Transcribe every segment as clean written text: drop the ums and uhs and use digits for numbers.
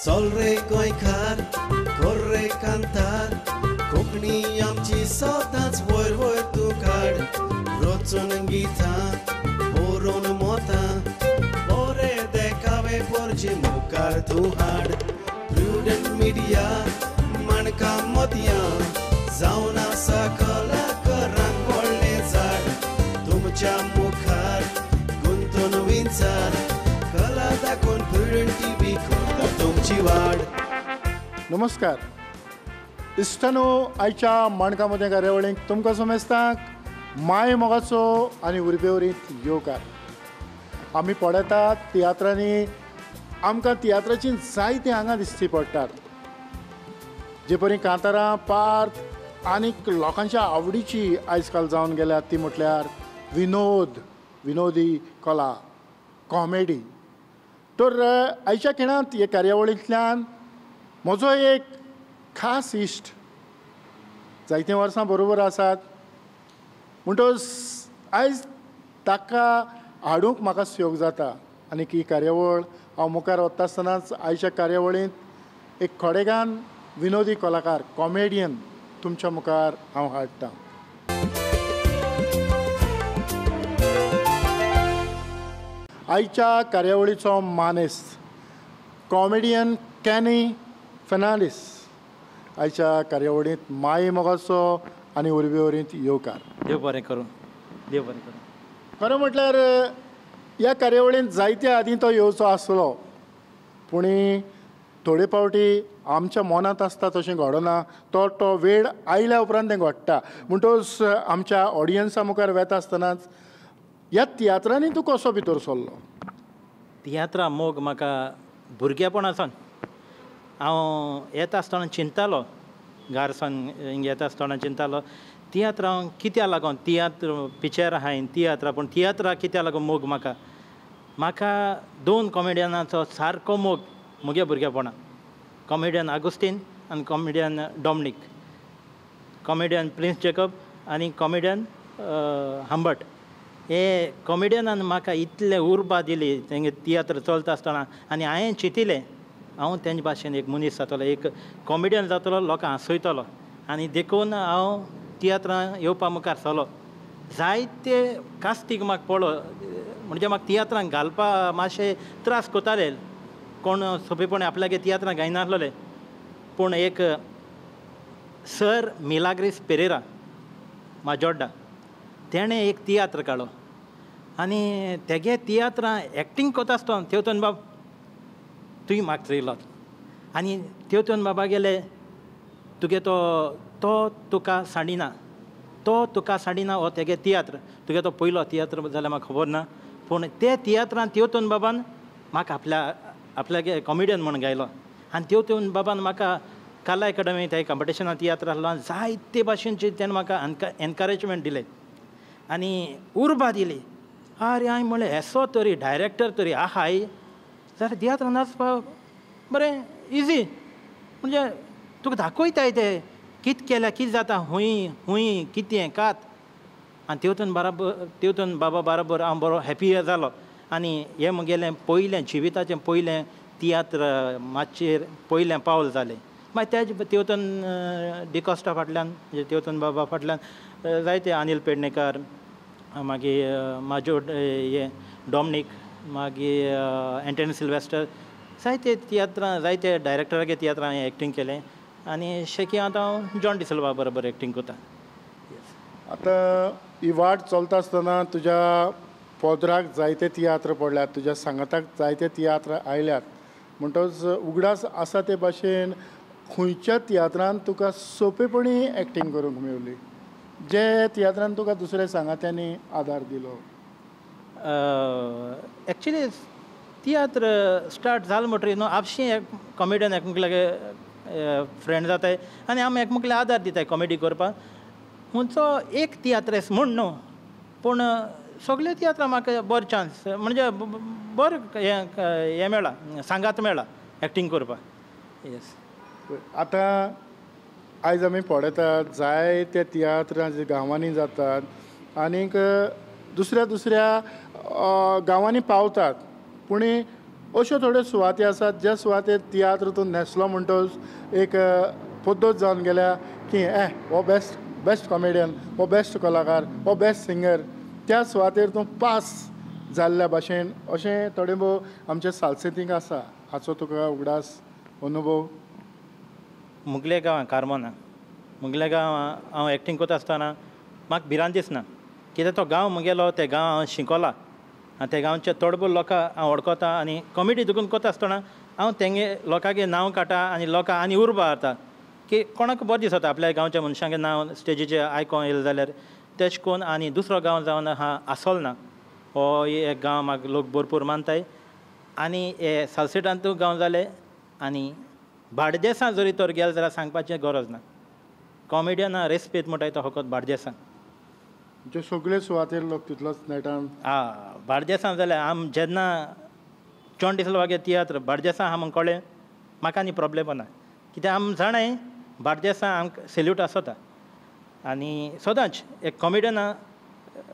चल रे गोंयकार कर रे कांतार, कोंकणी आमची सदांच वयर वयर तूं काड। रचून गितां बरोवन मोतां, बरे देखावे पोरचे मुखार तूं हाड। प्रुडंट मिडिया माणकां मोतयां, जावन आसा कलाकारांक व्हडलें झाड। तुमच्या मुखार गुंतून विंचार, कला दाखोवन प्रुडंट टीव्ही करता तुमची वाड। नमस्कार इश्टानो, आयच्या माणकां मोतयां कार्यावळीक तुमकां समेस्तांक माय मोगाचो आनी उर्बेवरीत येवकार। आमी पळयतात तियात्रांनी आमकां तियात्राची जायतीं आंगां दिसची पडटात, जे परी कांतारां पार्थ आनीक लोकांच्या आवडीची आयज काल जावन गेल्या ती म्हटल्यार विनोद, विनोदी कला, कॉमेडी। तर आयच्या खिणांत हे कार्यावळींतल्यान म्हजो एक खास इश्ट जायतीं वर्सां बरोबर आसात, म्हणटकच आयज ताका हाडूंक म्हाका सहयोग जाता। आनी ही कार्यावळ हांव मुखार वता आसतनाच आयच्या कार्यावळींत एक खडेगान विनोदी कलाकार, कॉमेडियन तुमच्या मुखार हांव हाडटा। आयच्या कार्यावळीचो मानेस्त कॉमेडियन कॅनी फर्नांडीस आयच्या कार्यावळींत माय मोगाचो आनी उर्बेवरीत येवकार। देव बरें करूं, देव बरें करूं। खरें म्हटल्यार ह्या कार्यावळींत जायते आदीं तो येवचो आसलो, पूण थोडे फावटी आमच्या मनांत आसता तशें घडना, तो तो वेळ आयल्या उपरांत तें घडटा। म्हणटकच आमच्या ऑडियन्सा मुखार वेता आसतनाच ह्या तियात्रांनी तूं कसो भितर सरलो? तियात्रा मोग म्हाका भुरगेपणा सावन, हांव येता आसतना चिंतालो, घारसान हिंगा येता आसतना चिंतालो तियात्र हांव कित्याक लागून, तियात्र पिक्चर आहाय तियात्रा, पूण तियात्रा कित्याक लागून मोग म्हाका। म्हाका दोन कॉमेडियनाचो सारको मोग म्हगे भुरगेपणान, कॉमेडियन आगुस्तीन आनी comedian Dominic, comedian Prince Jacob आनी कॉमेडियन हंबट। हे कॉमेडियनान म्हाका इतले उर्बा दिली तेंगे तियात्र चलता आसतना, आनी हांवें चिंतिलें हांव तेंचे भाशेन एक मनीस जातलो, एक कॉमेडियन जातलो, लोकांक हांसयतलो। आनी देखून हांव तियात्रां येवपा मुखार सरलो। जायते कास्तीक म्हाका पळो, म्हणजे म्हाका तियात्रांक घालपा मातशे त्रास करताले, कोण सोंपेपणी आपल्यागे तियात्रां गायनासलेले। पूण एक सर मिलाग्रीस पेरेरा माजोड्डा, तेणें एक तियात्र काडलो आनी तेगे तियात्रां एक्टींग करता आसतना तेवतन बाब तुवें म्हाका चोयलो, आनी तेवतन बाबा गेले तुगे तो तो तुका सांडिना, तो तुका सांडिना हो तेगे तियात्र, तुगे तो पयलो तियात्र जाल्यार म्हाका खबर ना, पूण ते तियात्रान तेवतन बाबान म्हाका आपल्या आपल्यागे कॉमेडियन म्हूण गायलो। आनी तेवतन बाबान म्हाका कला एकाडमी त्या कॉम्पिटिशनान तियात्र आसलो आनी जायते भाशेनचे तेणें म्हाका एनकरेजमेंट दिलें आनी उर्बा दिली। आरे हांवें म्हणलें येसो तरी डायरेक्टर तरी आहाय जाल्यार तियात्र नाचपाक बरें इजी, म्हणजे तुका दाखयताय ते कितें केल्यार कितें जाता, हुंय हुंय कितें कात। आनी तेवतून बराबर तेवतून बाबा बराबर हांव बरो हॅपी जालो। आनी हें म्हगेलें पयलें जिविताचें पयलें तियात्र मातशेर पयलें पावल जालें। मागीर तेज तेवतून डिकॉस्टा फाटल्यान, म्हणजे तेवतून बाबा फाटल्यान जायते अनिल पेडणेकार, मागीर माजोड हे डॉमनीक, मागीर एंटनी सिल्वेस्टर, जायते तियात्रां जायते डायरेक्टरागे तियात्रां हांवें एक्टींग केलें। आनी शेकी आतां हांव जॉन डिसिल्वा बरोबर एक्टींग करता। आतां ही वाट चलता आसतना तुज्या पोदराक जायते तियात्र पडल्यात, तुज्या सांगाताक जायते तियात्र आयल्यात, म्हणटकच उगडास आसा ते भाशेन खंयच्या तियात्रान तुका सोंपेपणी एक्टींग करूंक मेवली, जे तियात्रान तुका दुसऱ्या सांगात्यांनी आदार दिलो? एक्चुली तियात्र स्टार्ट जालो म्हणटकीर न्हू आपशीं एक कॉमेडियन एकमेकां फ्रेंड जाताय आनी आमी एकमेकांक आदार दिताय कॉमेडी करपाक। खंयचो एक तियात्रेस म्हूण न्हू, पूण सगळे तियात्रां म्हाका बरो चान्स, म्हणजे बरो हें मेळ्ळा, सांगात मेळ्ळा एक्टींग करपाक। येस, आतां आयज आमी पळयतात जायते तियात्रां जे गांवांनी जातात आनीक दुसऱ्या दुसऱ्या गांवांनी पावतात, पूण अश्यो थोड्यो सुवाती आसात ज्या सुवातेर तियात्र तूं न्हेसलो म्हणटच एक पद्दत जावन गेल्या की हो बेस्ट बेस्ट कॉमेडियन, हो बेस्ट कलाकार, हो बेस्ट सिंगर, त्या सुवातेर तूं पास जाल्ल्या भाशेन अशें थोडे भोव आमच्या सालसेतींक आसा. हाचो तुका उगडास अनुभव? मुगले गांवां कार्मोना, मुगले गांवां हांव एक्टींग करता आसतना म्हाका भिरांत दिसना, कित्याक तो गांव मुगेलो, ते गांव हांव शिकोला आनी ते गांवचे थोडे लोकां हांव वळखता आनी कॉमेडी देखून करता आसतना हांव तेंगे लोकांगे नांव काडटा आनी लोकां आनी उर्बा हाडटा की कोणाक बरें दिसता आपल्या गांवच्या मनशांगे नांव स्टेजीचेर आयकोंक येयलें जाल्यार. तेश कोन्न आनी दुसरो गांव जावन आहा आसोल ना, हो एक गांव म्हाका लोक भरपूर मानताय आनी हे सालसेटांतूय गांव जाले आनी बार्देसां जरी तर गेले जाल्यार सांगपाचें गरज ना, कॉमेडियना रेस्पेद म्हणटाय तो फकत बार्देसां, म्हणजे सगळे सुवातेर लोक तितलोच नेटान. आ बार्देसां जाल्यार आम जेन्ना चोण दिसलो तियात्र बार्देसां आहा म्हण कळ्ळें म्हाका आनी प्रोब्लेम ना, कित्याक आम जाणाय बार्देसां आमकां सेल्यूट आसता आनी सदांच एक कॉमेडियना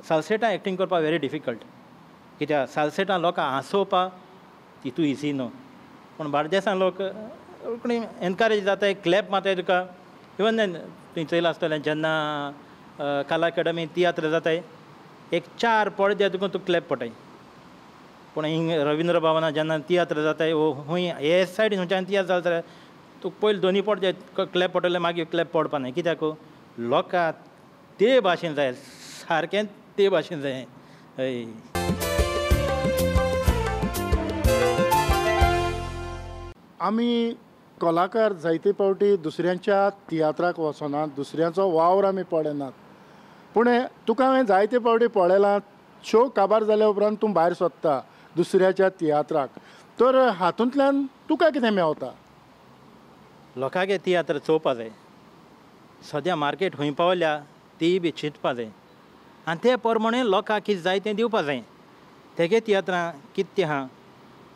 सालसेटां एक्टींग करपाक व्हेरी डिफिकल्ट, कित्याक सालसेटां लोकांक हांसोवपाक तितू इजी न्हू, पूण बार्देसां लोक कोणी एनकरेज जाताय, क्लॅप मारताय तुका. इवन then तुवें चोयलां आसतलें जेन्ना कला अकाडमी तियात्र जाताय एक 4 पडदे तुका तुका क्लॅप पडटाय, पूण हिंग रविंद्र भवना जेन्ना तियात्र जाताय वो खूंय हे सायडीन खंयच्यान तियात्र जाता जाल्यार तुका पयलीं दोनी पडदे क्लॅप पडटले, मागीर क्लॅप पडपा नाय, कित्याक लोकांक ते भाशेन जाय, सारकें ते भाशेन जाय. हय, आमी कलाकार जायते फावटी दुसऱ्यांच्या तियात्राक वचनात, दुसऱ्यांचो वावर आमी पळयनात, पूण तुका हांवें जायते फावटी पळयलां शो काबार जाल्या उपरांत तूं भायर सोदता दुसऱ्याच्या तियात्राक, तर हातूंतल्यान तुका कितें मेवता? लोकांगे तियात्र चोवपा जाय, सद्या मार्केट खंय पावल्या ती बी चिंतपा जाय आनी ते प्रमाणे लोकांक कितें जाय तें दिवपा जाय. तेगे तियात्रां कितें आहा,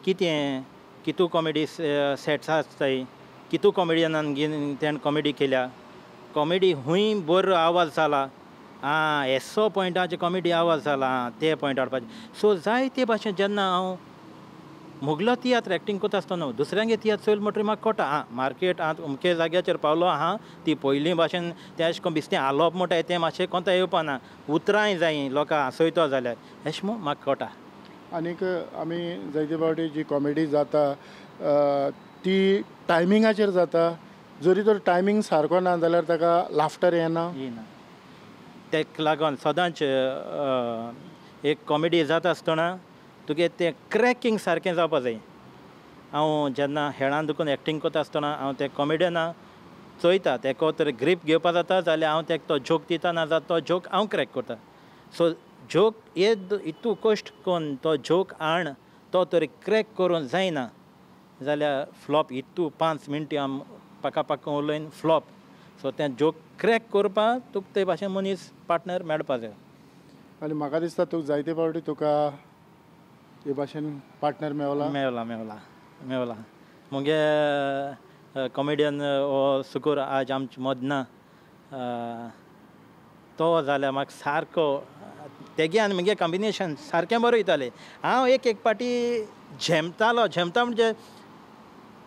कितें कितू कॉमेडी सेट्स आसताय, कितू कॉमेडियनान तेणें कॉमेडी केल्या, कॉमेडी खूंय बरो आवाज जाला, आं येसो पॉयंटाचेर कॉमेडी आवाज जाला, आं ते पॉयंट हाडपाचे. सो जाय ते भाशेन जेन्ना हांव मुगलो तियात्र एक्टींग करता आसतना दुसऱ्यांगे तियात्र चोयल म्हणटकीर म्हाका कळटा आं मार्केट आतां अमके जाग्याचेर पावलो आहा, ती पयलीं भाशेन तें अशें करून बिस्तें हालोवप म्हणटाय तें मातशें कोंता येवपा ना, उतरांय जाय लोकांक हांसयतो जाल्यार अशें म्हूण म्हाका कळटा. आनीक आमी जायते फावटी जी कॉमेडी जाता ती टायमिंगाचेर जाता, जरी तर टायमींग सारको ना जाल्यार ताका लाफ्टर येना. येना, तेका लागून सदांच एक कॉमेडी जाता आसतना तुगे तें क्रॅकिंग सारकें जावपा जाय. हांव जेन्ना हेळान दुखून एक्टींग करता आसतना हांव ते कॉमेडियना चोयता, तेका तर ग्रीप घेवपा जाता जाल्यार हांव तेका तो जोक दिता, ना जाल्यार तो जोक हांव क्रॅक करता. सो जोक येद इतू कश्ट करून तो जोक हाण तो तरी क्रॅक करून जायना जाल्यार फ्लॉप, इतू 5 मिनटां आम पाका पाका उलयन फ्लॉप. सो तें जोक क्रॅक करपाक तुका ते भाशेन मनीस पार्टनर मेळपा जाय. आनी म्हाका दिसता तुका जायते फावटी तुका हे भाशेन पार्टनर मेवला. मेवला मेवला मेवला. मुगे कॉमेडियन हो सुकूर आज आमचे मद ना, तो जाल्यार म्हाका सारको तेगे आनी मुगे कॉम्बिनेशन सारकें बरें वयतालें. हांव एक एक पाटी झेमतालो, झेमता म्हणजे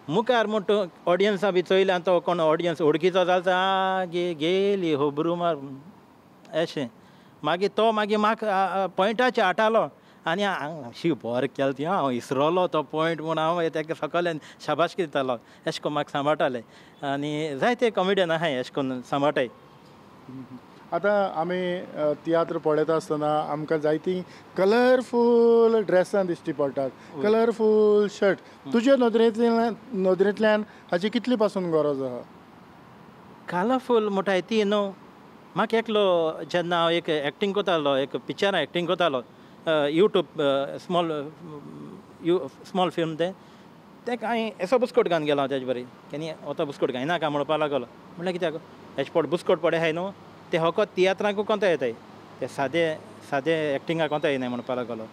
मुखार म्हूण तूं ऑडियन्सा बी चोयलें आनी तो कोण ऑडियन्स वळखीचो जालो आ गे गेली होबरू मार अशें, मागीर तो मागीर म्हाका पॉयंटाचेर हाडटालो आनी शी बरें केलें ती हांव इसरोलो तो पॉयंट म्हूण हांव तेका सकयल्यान शाबासकी दितालो, अशें करून म्हाका सांबाळटाले आनी जायते कॉमेडियन आहाय अशें करून सांबाळटाय. आतां आमी तियात्र पळयता आसतना आमकां जायतीं कलरफूल ड्रेसां दिश्टी पडटात, कलरफूल शर्ट, तुजे नदरेंतल्यान हाची कितली पासून गरज आहा? कलरफूल म्हणटाय ती न्हू, म्हाका एकलो जेन्ना हांव एक एक्टींग करतालो, एक पिक्चरां एक्टींग करतालो, यूट्यूब स्मॉल स्मॉल फिल्म तें, तेका हांवें एसो बुस्कोट घालून गेलो हांव तेजे बरी, केन्ना वता बुस्कोट घायनाका म्हणपाक लागलो, म्हणल्यार कित्याक हेजे पोट बुस्कोट पडे आहाय न्हू ते फकत तियात्रांकू कोंता येताय, ते सादे सादे एक्टिंगाक कोंता येनाय म्हणपाक लागलो.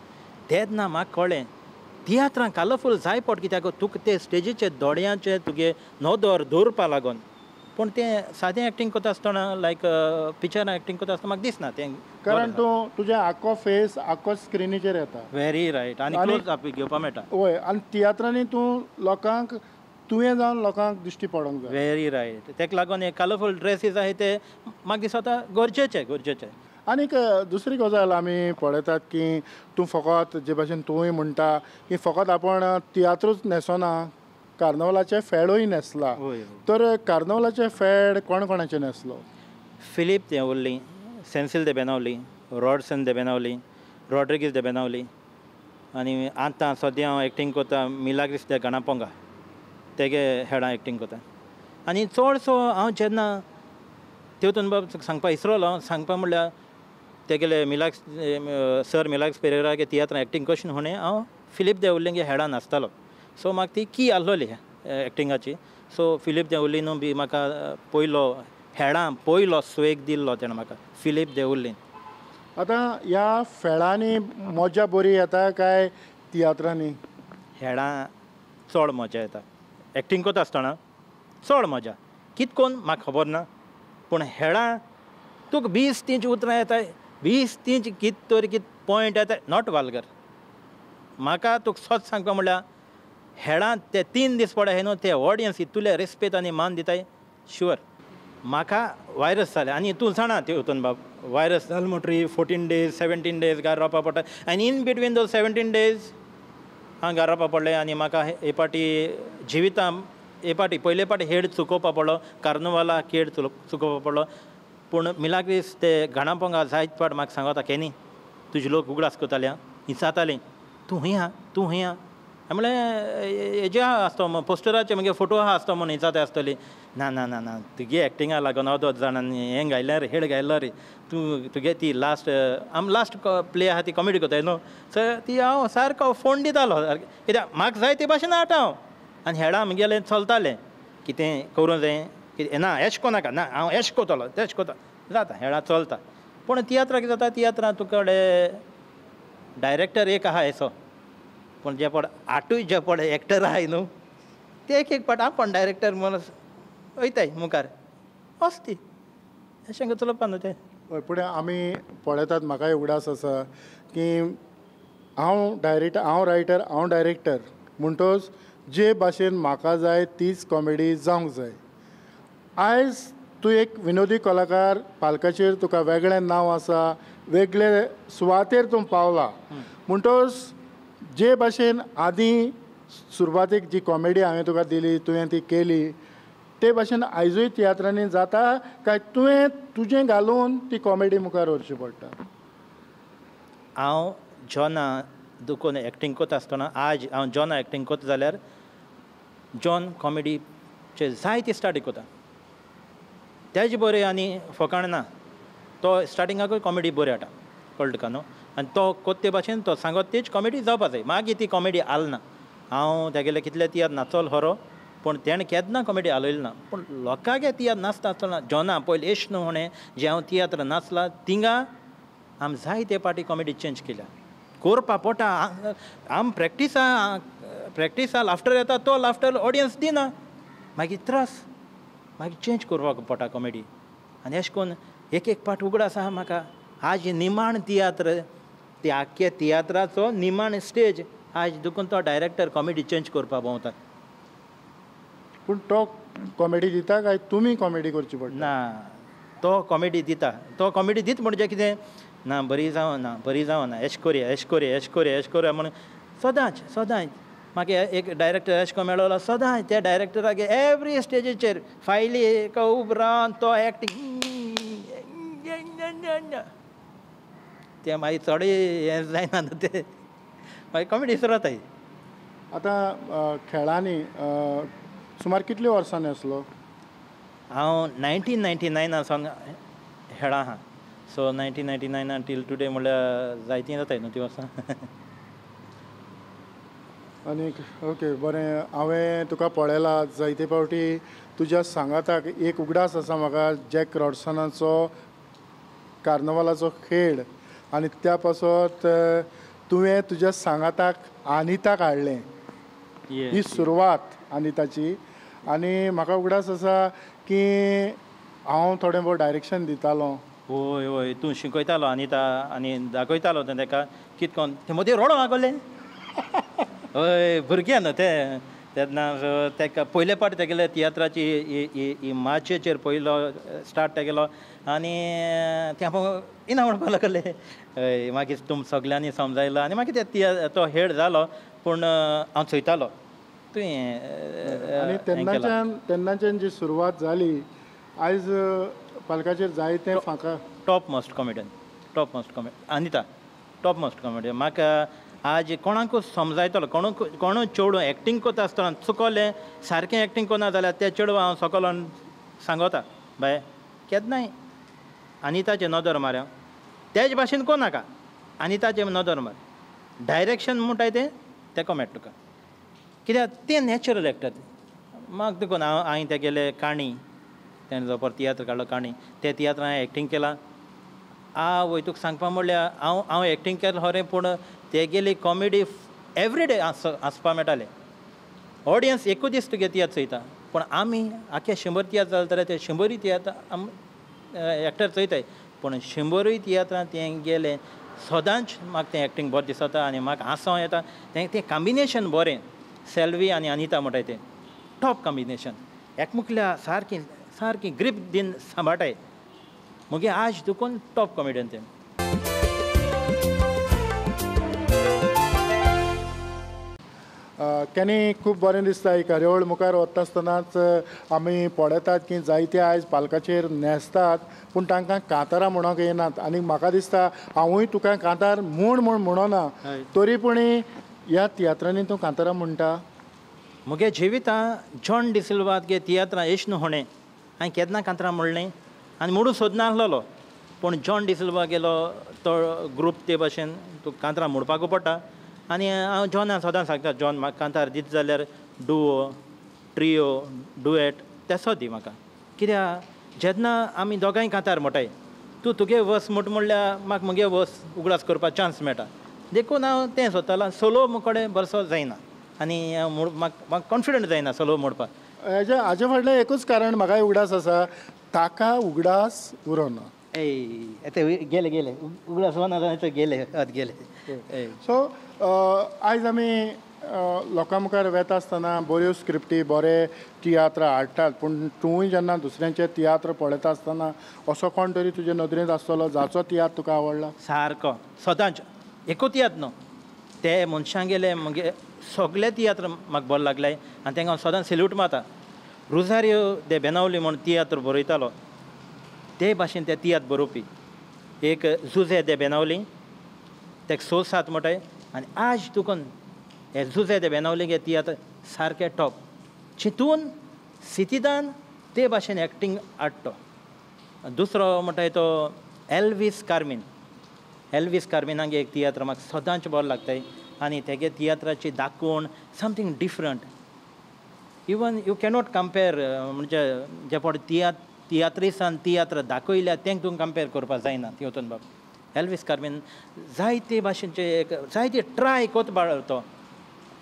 तेन्ना म्हाका कळ्ळें तियात्रां कलरफूल जाय पड, कित्याक तुका ते स्टेजीचे दोळ्यांचे तुगे नदर दवरपा लागून, पूण तें सादें एक्टींग करता आसतना लायक पिक्चरां एक्टींग करता आसतना म्हाका दिसना तें कारण तूं तुजें आख्खो फेस आख्खो स्क्रिनीचेर येता. Very right. आनी क्लोज अप घेवपा मेळटा. वय, आनी तियात्रांनी तूं लोकांक तुवें जावन लोकांक दिश्टी पडोंक जाय. Very right. तेका लागून हे कलरफूल ड्रेसीस आहाय ते म्हाका दिसता गरजेचे गरजेचे. आनीक दुसरी गजाल आमी पळयतात की तूं फकत जे भाशेन तूंय म्हणटा की फकत आपूण तियात्रूच न्हेसना, कार्नवलाचे फेडूय न्हेसला. तर कार्नवलाचे फेड कोण कोणाचे न्हेसलो? फिलीप दे उरली, सेन्सील दे बेनावली, रॉडसन दे बेनावली, रॉड्रिगीज दे बेनावली, आनी आतां सद्या हांव एक्टींग करता मिलाग्रीस दे गाणापोंगा, तेगे हेडां एक्टींग करता. आनी चडसो हांव जेन्ना तेतून बाब सांगपा इसरोलो, सांगपा म्हणल्यार तेगेले मिलाग्स सर मिलाग्स पेरेरागे तियात्रां एक्टींग कशें म्हणून हांव फिलीप देवुल्लींगे हेडां नाचतालो. सो म्हाका ती की आसलोली एक्टिंगाची. सो फिलीप देवुल्लीनू बी म्हाका पयलो हेडां पयलो स्वेग दिल्लो तेणें म्हाका, फिलीप देवुल्लीन. आतां ह्या फेळांनी मजा बरी येता काय तियात्रांनी? हेडां चड मजा येता. एक्टींग करता आसतना चड मजा, कित कोन्न म्हाका खबर ना, पूण हेडां तुका 20 30 उतरां येताय, 20 30 कित तर कित पॉयंट येताय, not vulgar. म्हाका तुका सत सांगपा म्हणल्यार हेडां ते 3 दीस पडय न्हू, ते ऑडियन्स इतुले रेस्पेद आनी मान दिताय शुअर. म्हाका वायरस जालें आनी तूं जाणा तेतून बाब, वायरस जालें म्हणटरी 14 डेज 17 डेज घार रावपा पडटा, आनी इन बिटवीन those 17 days हांव घार रावपा पडलें. आनी म्हाका हे पाटी जिवितां हे पाटी पयले पाटी हेड चुकोवपा पडलो, कार्नवाला खेड चुकोवपा पडलो. पूण मिलाग्रीस ते गाणापोंगा जायत पाट म्हाका सांगता केनी तुजे लोक उगडास करताले, विचारताले तूं खंय आहा, तूं खंय आहा. म्हणलें हेजे आहा आसतो पोस्टराचे मागीर फोटो आहा आसतो म्हूण विचारता आसतली. ना ना ना ना, तुगे एक्टिंगा लागून अदोत जाणांनी हें गायलें रे, हेड गायलो रे तूं, तुगे ती लास्ट आम लास्ट प्ले आहा ती कॉमेडी करताय न्हू, सो ती हांव सारको फोन दितालो कित्याक म्हाका जाय ते भाशेन हाडटा हांव. आनी हेडां म्हगेलें चलतालें कितें करूं जाय कितें ना, एश कोनाका ना, हांव एश कोतलो तेश कोता जाता, हेडां चलता. पूण तियात्रां कितें जाता, तियात्रां तुकडे डायरेक्टर एक आहा येसो, पूण जे पड आठूय जे पड एक्टर आहाय न्हू ते एक एक पाट आपूण डायरेक्टर म्हूण वयताय मुखार असती अशें चलोवपा न्हू तें. हय, पूण आमी पळयतात, म्हाकाय उगडास आसा की हांव डायरेक्टर, हांव रायटर, हांव डायरेक्टर, म्हणटोच जे भाशेन म्हाका जाय तीच कॉमेडी जावंक जाय. आयज तूं एक विनोदी कलाकार, पालकाचेर तुका वेगळें नांव आसा, वेगळे सुवातेर तूं पावला, म्हणटोच जे भाशेन आदीं सुरवातेक जी कॉमेडी हांवें तुका दिली, तुवें ती केली, ते भाशेन आयजूय तियात्रांनी जाता काय तुवें तुजें घालून ती कॉमेडी मुखार व्हरची पडटा? हांव जॉना दुकोन एक्टींग करता आसतना, आज हांव जॉना एक्टींग करता जाल्यार जॉन कॉमेडीचे जायती स्टार्टींग करता, तेजे बरें आनी फकाण ना, तो स्टार्टिंगाकूय कॉमेडी बरी हाडटा, कळटा तुका न्हू. आनी तो कोत्ते भाशेन तो सांगत तीच कॉमेडी जावपा जाय, मागीर ती कॉमेडी आल ना. हांव तेगेले कितले तियात्र नाचोल खरो, पूण तेणें केन्ना कॉमेडी हालयली ना. पूण लोकांगे तियात्र नाचता आसतना जॉना पयलीं एश न्हू म्हणें जे हांव तियात्र नाचला थिंगा आम जायते पाटी कॉमेडी चेंज केल्या, करपा पोटा आम प्रॅक्टिसा प्रॅक्टिसा लाफ्टर येता, तो लाफ्टर ऑडियन्स दिना, मागीर त्रास, मागीर चेंज करपाक पडटा कॉमेडी. आनी अशें करून एक एक पाट उगडास आसा म्हाका, आज निमाण तियात्र, ते आख्खे तियात्राचो निमाण स्टेज आज दुखून तो डायरेक्टर कॉमेडी चेंज करपाक भोंवता. पूण तो कॉमेडी दिता काय तुमी कॉमेडी करची पडटा? ना, तो कॉमेडी दिता. तो कॉमेडी दित म्हणजे कितें ना, बरी जावं ना, बरी जावं ना, एश कोरया एश कोरया एश कोरया एश कोरया म्हणून सदांच सदांच म्हाका एक डायरेक्टर एश कोन्न मेळोलो, सदांच त्या डायरेक्टरागे एवरी स्टेजीचेर फायली एक उब रावन तो एक्टींग तें मागीर चडूय हें जायना न्हू, तें मागीर कॉमेडी सुरताय. आतां खेळांनी सुमार कितले वर्सांनी आसलो? हांव 1999 सावन खेळां आहा, सो 1999 टील टुडे म्हणल्यार जायतीं जाताय न्हू ती वर्सां. आनीक ओके बरें, हांवें तुका पळयला जायते फावटी तुज्या सांगाताक. एक उगडास आसा म्हाका जॅक रॉडसनाचो कार्नवालाचो खेळ, आनी त्या पासत तुवें तुज्या सांगाताक आनिताक हाडलें, ही सुरवात आनिताची. आनी म्हाका उगडास आसा की हांव थोडें भोव डायरेक्शन दितालो, वोय वोय तूं शिकयतालो अनिता आनी दाखयतालो तें तेका कित कोन तें मदीं रोडो लागोलें. हय भुरगें न्हू तें तेन्ना तेका पयले पाट तेगेले तियात्राची ही माचयेचेर पयलो स्टार्ट तेगेलो आनी तें इना म्हणपाक लागलें. हय मागीर तुम सगल्यांनी समजायलो आनी मागीर ते तो हेड जालो. पूण हांव चोयतालो तुवें आनी तेन्नाच्यान जी सुरवात जाली आयज पालकाचेर जायते फांका. Top most comedian, top most comedian Anita, top most comedian. म्हाका आज कोणाकूच समजायतलो, कोणूय चेडूं एक्टींग करता आसतना चुकोलें सारकें एक्टींग करना जाल्यार त्या चेडवा हांव सकलोन सांगता बाय केन्नाय अनिताचेर नदर मार, तेज भाशेन कोनाका, अनिताचेर नदर मार, डायरेक्शन म्हणटाय तें तेको मेळटा तुका, कित्याक तें नॅचरल एक्टर. म्हाका देखून हांव हांवें तेगेले काणी तेणें जो परत तियात्र काडलो काणी, ते तियात्रान हांवें एक्टींग केला. आवय तुका सांगपा म्हणल्यार हांव हांव एक्टींग केलें खरें, पूण तेगेली कॉमेडी एवरीडे हांसपा मेळटालें. ऑडियन्स एकूच दीस तुगे तियात्र चोयता, पूण आमी आख्खे 100 तियात्र जाले जाल्यार ते 100 तियात्र आम एक्टर चोयताय, पूण 100 तियात्रां तें गेलें सदांच म्हाका तें एक्टींग बरें दिसता आनी म्हाका हांसो येता. तें तें कॉम्बिनेशन बरें, सेल्वी आनी अनिता म्हणटाय तें टॉप कॉम्बिनेशन, एकमुखल्या सारकी सारकी ग्रीप दिन सांबाळटाय. मुगे आज दुकोन टॉप कॉमेडियन तें. केन्नी खूब बरें दिसता ही कार्यावळ मुखार वता आसतनाच आमी पळयतात की जायते आयज पालकाचेर न्हेसतात पूण तांकां कांतारां म्हणूंक येनात. आनी म्हाका दिसता हांवूय तुका कांतार म्हूण म्हूण म्हणना, तरी पूण ह्या तियात्रांनी तूं कांतारां म्हणटा. मुगे जिवितां जॉन डिसिल्वा गे तियात्रां एश न्हू होणें हांवें केन्ना कांतारां म्हणलें आनी म्हणून सोदनासलेलो, पूण जॉन डिसिल्वा गेलो तो ग्रूप ते भाशेन तुका कांतारां म्हणपाकू पडटा. आनी हांव जॉना सदां सांगता, जॉन म्हाका कांतार दीत जाल्यार डुओ, ट्रियो, डुएट तेसो दी म्हाका, कित्याक जेन्ना आमी दोगांय कांतार म्हणटाय तूं तुगे वस म्हट म्हणल्यार म्हाका मुगे वस उगडास करपाक चान्स मेळटा. देखून हांव तें सोदतालो. सोलो कडेन बरसो जायना आनी म्हाका म्हाका कॉन्फिडंट जायना सोलो म्हणपाक. हेजे हाजे फाटलें एकूच कारण म्हाका उगडास आसा, ताका उगडास उरोना. ए गेले गेले उगडास उरना, गेले हत गेले. सो आयज आमी लोकां मुखार वेता आसतना बऱ्यो स्क्रिप्टी बरे तियात्र हाडटात, पूण तूंय जेन्ना दुसऱ्यांचे तियात्र पळयता आसतना असो कोण तरी तुजे नदरेंत आसतलो जाचो तियात्र तुका आवडला? सारको सदांच एकू तियात्र न्हू, ते मनशां गेले मुगे सगळे तियात्र म्हाका बरो लागले आनी तांकां हांव सदांच सॅल्यूट मारता. रोजारियो दे बेनावली म्हूण तियात्र बरयतालो, ते भाशेन ते तियात्र बरोवपी एक जुझे दे बेनावली, तेका 6 7 म्हणटाय. आनी आज तुकन हे जुझे दे बेनावली गे तियात्र सारके टॉप, चिंतून सितिदान ते भाशेन एक्टींग हाडटो. दुसरो म्हणटाय तो एल्वीस कार्मीन, एल्वीस कार्मिनागे एक तियात्र म्हाका सदांच बरो लागताय आनी तेगे तियात्राची दाखोवण something different, even you cannot compare. म्हणजे जे पड तियात्रिसान तियात्र दाखयल्या तेंक तुका कंपेर करपाक जायना. तिवतन बाब एल्वीस कार्मीन जायते भाशेनचे एक जायते ट्राय कोत बाळ तो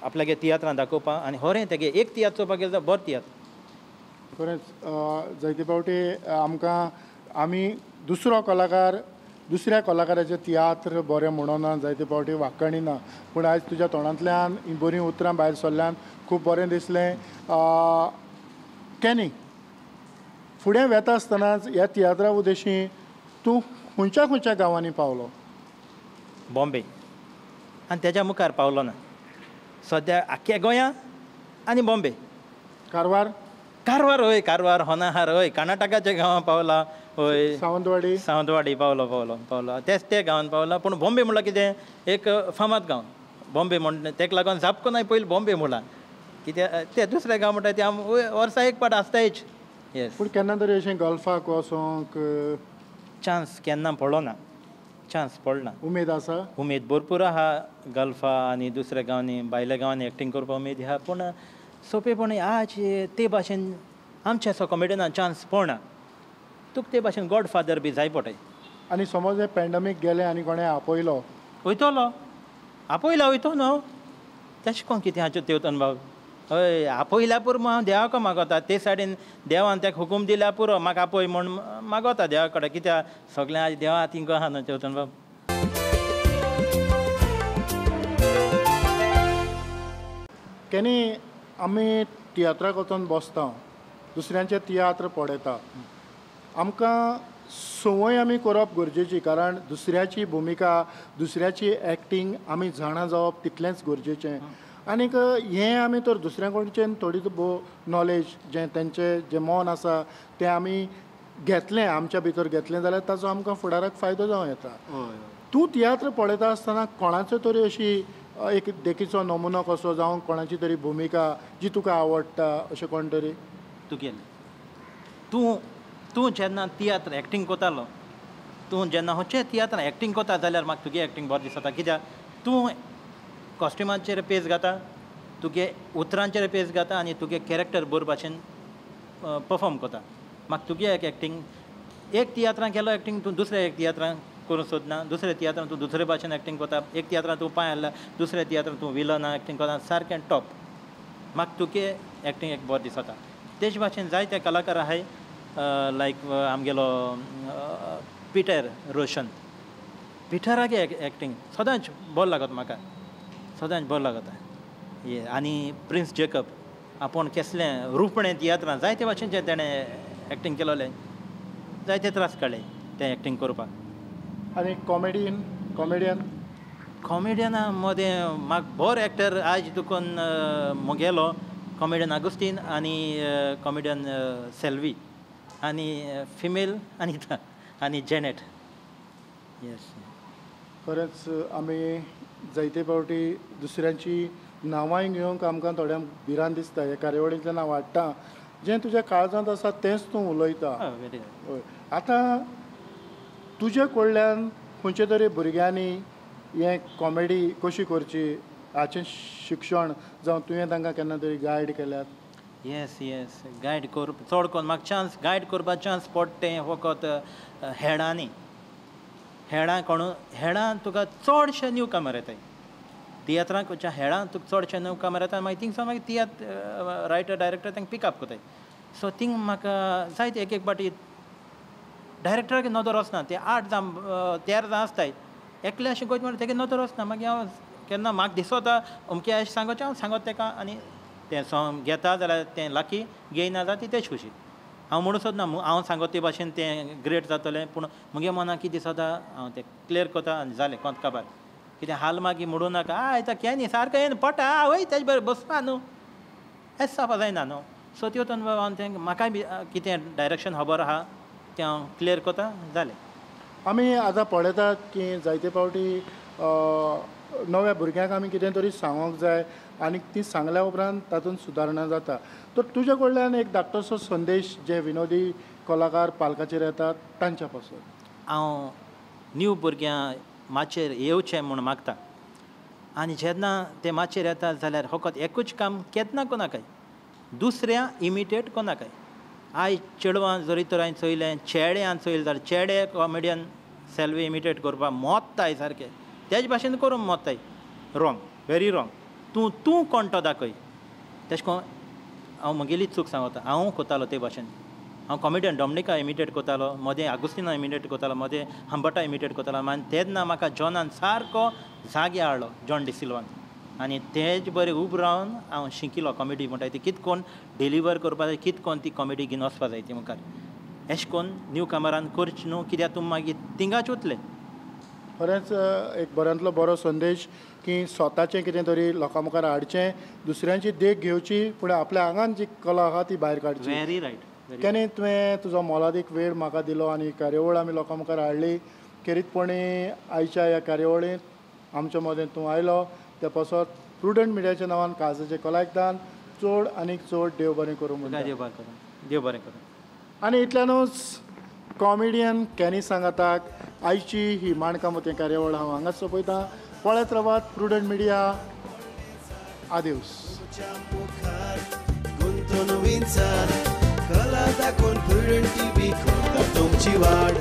आपल्यागे तियात्रां दाखोवपाक आनी होरें तेगे एक तियात्र चोवपाक गेल्यार जाल्यार बरो तियात्र. खरेंच जायते फावटी आमकां आमी दुसरो कलाकार दुसऱ्या कलाकाराचे तियात्र बरें म्हणना, जायते फावटी वाकणिना, पूण आयज तुज्या तोंडांतल्यान हीं बरीं उतरां भायर सरल्यान खूब बरें दिसलें. केनी फुडें वेता आसतनाच ह्या तियात्रा उद्देशी तूं खंयच्या खंयच्या गांवांनी पावलो? बॉम्बे आनी तेज्या मुखार पावलो ना. सद्या आख्ख्या गोंया आनी बॉम्बे, कारवार, कारवार हय, कारवार होनाहार हय, कर्नाटकाच्या गांवां पावला हय, सावंतवाडी, सावंतवाडी पावलो पावलो पावलो, तेच ते गांवान पावला. पूण बॉम्बे म्हणल्यार कितें एक फामाद गांव बॉम्बे म्हण, तेका लागून जापको नाय पयलीं बॉम्बे म्हणला, कित्याक ते दुसरे गांव म्हणटा ते आम वर्सा एक पाट आसतायच. येस. पूण केन्ना तरी अशें गल्फाक वचोंक चान्स केन्ना पडलो ना, चान्स पडना. उमेद आसा? उमेद भरपूर आहा गल्फा आनी दुसऱ्या गांवांनी भायल्या गांवांनी एक्टींग करपाक उमेद आहा, पूण सोंपेपणी आज ते भाशेन आमच्या असो कॉमेडियनाक चान्स पडना. तुका ते भाशेन गॉड फादर बी जाय पडटाय. आनी समज हे पॅन्डमीक गेलें आनी कोणें आपयलो? वयतलो, आपयला वयतो न्हू, तेशें कोण कितें हाचें तेवतन बाब. हय आपयल्या पुरो हांव देवाक मागोता ते सायडीन देवान तेका हुकूम दिल्या पुरो म्हाका आपय म्हूण मागोता देवा कडेन कित्याक सगळें आज देवा हातीन आहा न्हू चेवतन बाब. केन्ना आमी तियात्राक वचून बसता दुसऱ्यांचे तियात्र पळयता आमकां संवय आमी करप गरजेची कारण दुसऱ्याची भुमिका दुसऱ्याची एक्टींग आमी जाणा जावप तितलेंच गरजेचें आनीक हें आमी तर दुसऱ्या कडच्यान थोडी भोव नॉलेज जें तेंचें जें मन आसा तें आमी घेतलें आमच्या भितर घेतलें जाल्यार ताचो आमकां फुडाराक फायदो जावं येता. तूं तियात्र पळयता आसतना कोणाचो तरी अशी एक देखीचो नमुनो कसो जावं कोणाची तरी भुमिका जी तुका आवडटा अशें कोण तरी तुगेलें तूं तूं जेन्ना तियात्र एक्टींग करतालो तूं जेन्ना खंयचे तियात्रान एक्टींग करता जाल्यार म्हाका तुगे एक्टींग बरें दिसता कित्याक तूं कॉस्ट्युमाचेर पेज घाता तुगे उतरांचेर पेज घाता आनी तुगे कॅरेक्टर बरे भाशेन परफॉर्म करता. म्हाका तुगे एक एक्टींग एक तियात्रान केलो एक्टींग तूं दुसऱ्या एक तियात्रान करूंक सोदना दुसऱ्या तियात्रान तूं दुसरे भाशेन एक्टींग करता एक तियात्रान तूं पांय हाडला दुसऱ्या तियात्रान तूं विलना एक्टींग करता सारकें टॉप. म्हाका तुगे एक्टींग एक बरें दिसता. तेच भाशेन जायते कलाकार आहाय लायक आमगेलो पिटर रोशन पिटरागे एक्टींग सदांच बरो लागता म्हाका सदांच बरो लागता. ये आनी प्रिन्स जेकब आपूण केसलें रुपणें तियात्रां जायते भाशेनचें तेणें एक्टींग केलोलें जायते त्रास काडले तें एक्टींग करपाक. आनी कॉमेडियन कॉमेडियन कॉमेडियना मदें म्हाका बरो एक्टर आयज तुकून म्हगेलो कॉमेडियन आगुस्तीन आनी कॉमेडियन सेल्वी आनी फिमेल अनिता आनी जेनेट. येस खरेंच आमी जायते फावटी दुसऱ्यांची नांवांय घेवंक आमकां थोड्यांक भिरांत दिसता हे कार्यावळींतल्यान हांव हाडटा जें तुज्या काळजांत आसा तेंच तूं उलयता. हय आतां तुजे कडल्यान खंयच्या तरी भुरग्यांनी हें कॉमेडी कशी करची हाचें शिक्षण जावं तुवें तांकां केन्ना तरी गायड केल्यात? येस येस गायड कर चड करून म्हाका चान्स गायड करपाक चान्स पडटा तें फकत हेडांनी हेडां कोण हेडां तुका चडशे न्यू कामर येताय तियात्रांक वचच्या हेडां तुका चडशे न्यू कामर येता मागीर थिंगसान मागीर तियात्र रायटर डायरेक्टर तांकां पिकअप करताय. सो थिंग म्हाका जायते एक एक पाटी डायरेक्टराक नदर वचना ते 8 जाण 13 जाण आसताय एकले अशें गोयता म्हणल्यार तेगे नदर वचना मागीर हांव केन्ना म्हाका दिसता अमकें अशें सांगोचें हांव सांगत तेका आनी तें सॉंग घेता जाल्यार तें लाकी घेयना जाल्यार ती तेच खुशी. हांव म्हणूं सोदना हांव सांगत ते भाशेन तें ग्रेट जातलें पूण म्हगे मनाक कितें दिसता हांव तें क्लियर करता आनी जालें कोंत काबार कितें हाल मागीर म्हणूं नाका आयता केन्ना सारकें येन पटा वय तेजे बरें बसपा न्हू हें जावपा जायना न्हू. सो त्यो हांव तें म्हाकाय बी कितें डायरेक्शन खबर आहा तें हांव क्लियर करता जालें. आमी आतां पळयतात की जायते फावटी नव्या भुरग्यांक आमी कितें तरी सांगूंक जाय आनी ती सांगल्या उपरांत तातूंत सुदारणा जाता. तर तुज्या कडल्यान एक धाकटोसो संदेश जे विनोदी कलाकार पालकाचेर येतात तांच्या पासून. हांव न्यू भुरग्यां माचयेर येवचें म्हूण मागता आनी जेन्ना ते माचयेर येतात जाल्यार फकत एकूच काम केन्ना कोणाकाय दुसऱ्या इमिटेट कोणाकाय. आयज चेडवां जरी तर हांवें चोयलें चेड्यान चोयलें जाल्यार चेडे कॉमेडियन सेल्वी इमिटेट करपाक मोत्ताय सारकें तेज भाशेन करूंक मोत्ताय रॉंग व्हेरी रॉंग. तूं तूं कोण तो दाखय तेश कोन हांव म्हगेली चूक सांगता हांव कोतालो ते भाशेन हांव कॉमेडियन डॉमनिका इमिटेट करतालो मदें आगुस्तिना इमिटेट करतालो मदें हंबटा इमिटेट करतालो आनी तेन्ना म्हाका जॉनान सारको जागे हाडलो जॉन डिसिल्वान आनी तेज बरें उब रावन हांव शिकिलो कॉमेडी म्हणटा ती कित कोन डिलिव्हर करपा जाय कित कोन ती कॉमेडी घेवन वचपा जाय ती मुखार एश कोन न्यू कामरान करची न्हू कित्याक तूं मागीर थिंगाच उरतलें. खरेंच एक बऱ्यांतलो बरो संदेश की स्वताचें कितें तरी लोकां मुखार हाडचें दुसऱ्यांची देख घेवची पूण आपल्या आंगान जी कला आहा ती भायर काडची. Very right. केन्ना तुवें तुजो मोलादीक वेळ म्हाका दिलो आनी कार्यावळ आमी लोकां मुखार हाडली खेरीतपणी आयच्या ह्या कार्यावळींत आमच्या मदें तूं आयलो त्या पासत प्रुडंट मिडियाच्या नांवान काळजाचें कलायकदान चड आनीक चड देव बरें करूं म्हणटा. देव बरें करूं देव बरें करूं. आनी इतल्यानूच कॉमेडियन कॅनी सांगाताक आयची ही माणकां मोतयां कार्यावळ हांव हांगाच सोंपयतां. पळयत रावात प्रुडंट मिडिया. आदेवस. कला दाखोवन प्रुडंट टीव्ही करता तुमची वाड.